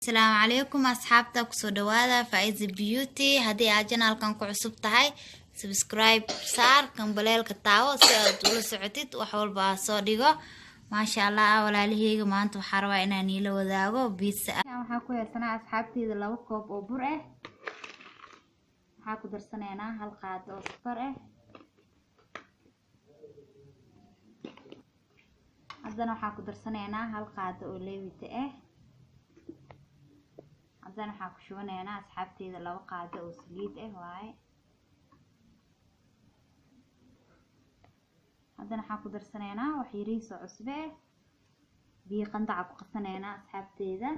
Asalaamu calaykum asxaabta, kusoo dhawaada Faiza Beauty. Haddii aad channelkan ku cusub tahay, subscribe saar, gambaleelka taawo si aad ula socotid wax walba aa soo dhigo. Maasha Allah, walaalaheyga, maanta waxaa rabaa inaan niila wadaago pizza. Waxaa ku haysanaa, asxaabteyda, 2 koob oo bur ah. Waxaa ku darsanaynaa 1 qaado oo sokor ah. Haddana waxaa ku darsanaynaa 1 qaado oo leewita ah. Haddana waxaa ku shubanaynaa, asxaabteyda, 2 qaado oo saliid ah waaye. Haddana waxaan ku darsanaynaa wax yariis oo cusbe ah. Biyo qandaca ku qasanaynaa, asxaabteyda.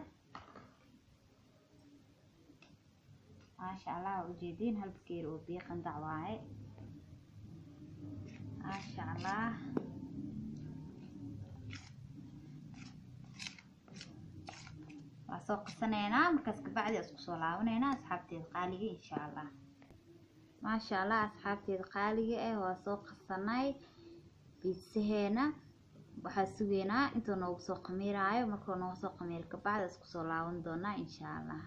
Maasha Allah, waa ujeediin, 1 bakeeri oo biyo qandac waaye. Maasha Allah, waa soo qasanaynaa. Markaas kabacdi isku soo laabanaynaa, asxaabteeda qaaliga, insha Allah. Maasha Allah, asxaabteeda qaaliga ah, waa soo qasanay pizzaheena. Waxaa sugeynaa intuu noogu soo qamiiraayo. Markuu noogu soo qamiiro kabacdi isku soo laaban doonaa, insha Allah.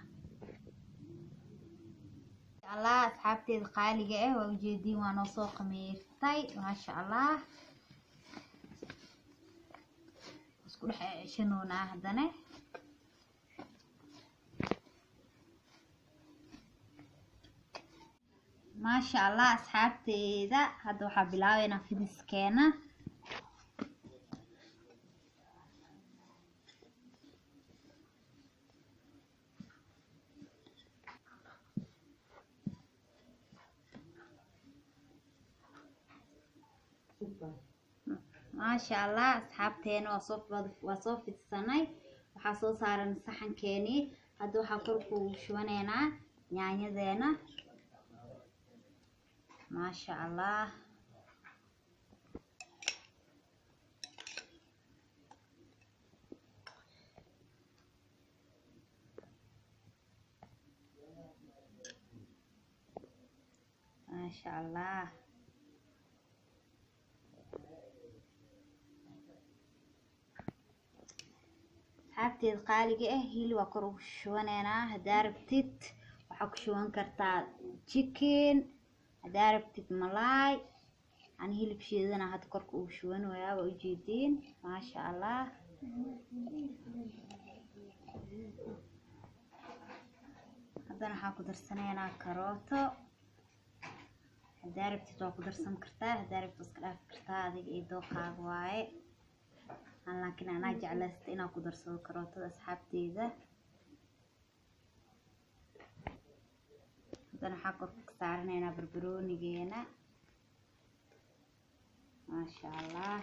Allah, asxaabteeda qaaliga ah, waa ujeediin, waa noo soo qamiirtay. Maasha Allah, isku dhex ceshanoonaa haddana. Maasha Allah, asxaabteeda, hadda waxaa bilaabeynaa fidiskeena. Maasha Allah, asxaabteena, waa soo fidsanay. Waxaa soo saaran saxankeenii. Hadda waxaa kor kugu shubanaynaa yaanyadeena. Maasha Allah, maasha Allah. Asxaabteeda qaaliga ah, hilib waa kor ugu shubanaynaa. Haddaa rabtid waxaa ku shuban kartaa chicken, haddaa rabtid malaay. Ani hilib shiidana hadda korka ugu shuban wayaa. Waa ujeediin, maasha Allah. Haddana waxaa ku darsanaynaa karooto. Haddaa rabtid waa ku darsan kartaa, haddaa rabtid iska dhaafi kartaa, adiga iyo dooqaaga waaye. Laakiin anaa jeclaysta inaan ku darsado karootada, asxaabteyda. Haddana waxaa korka ka saaranaynaa barbaroonigeena. Maasha Allah.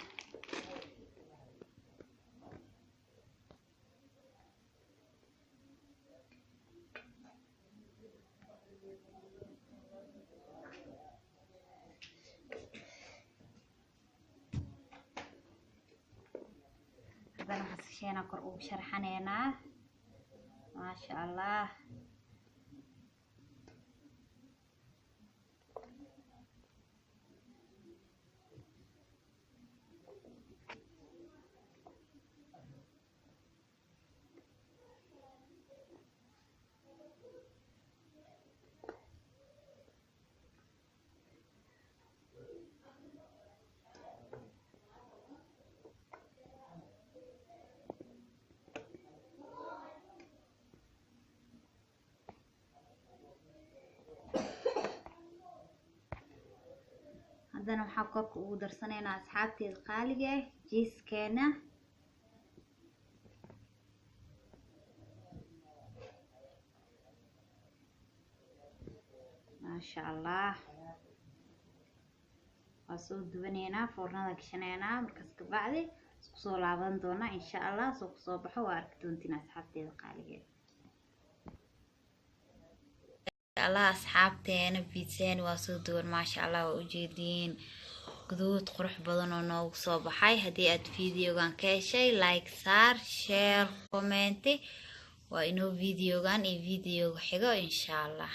Haddana basasheena kor ugu sharxaneynaa. Maasha Allah. Haddana waxaa korka ugu darsanaynaa, asxaabteeda qaaliga ah, cheesekeena. Maasha Allah, waa soo dubaneynaa, foornada gashaneynaa. Markaas kabacdi isku soo laaban doonaa, insha Allah. Soo kusoo baxo waa arki doontiin, asxaabteeda qaaligeed. Allah, asxaabteena, pizzaheena waa soo duwan. Maasha Allah, waa ujeediin, guduud qurux badan oo noogu soo baxay. Haddii aad videogan ka heshay, like saar, share, comment. Waa inoo videogan iyo videoga xigo, insha Allah.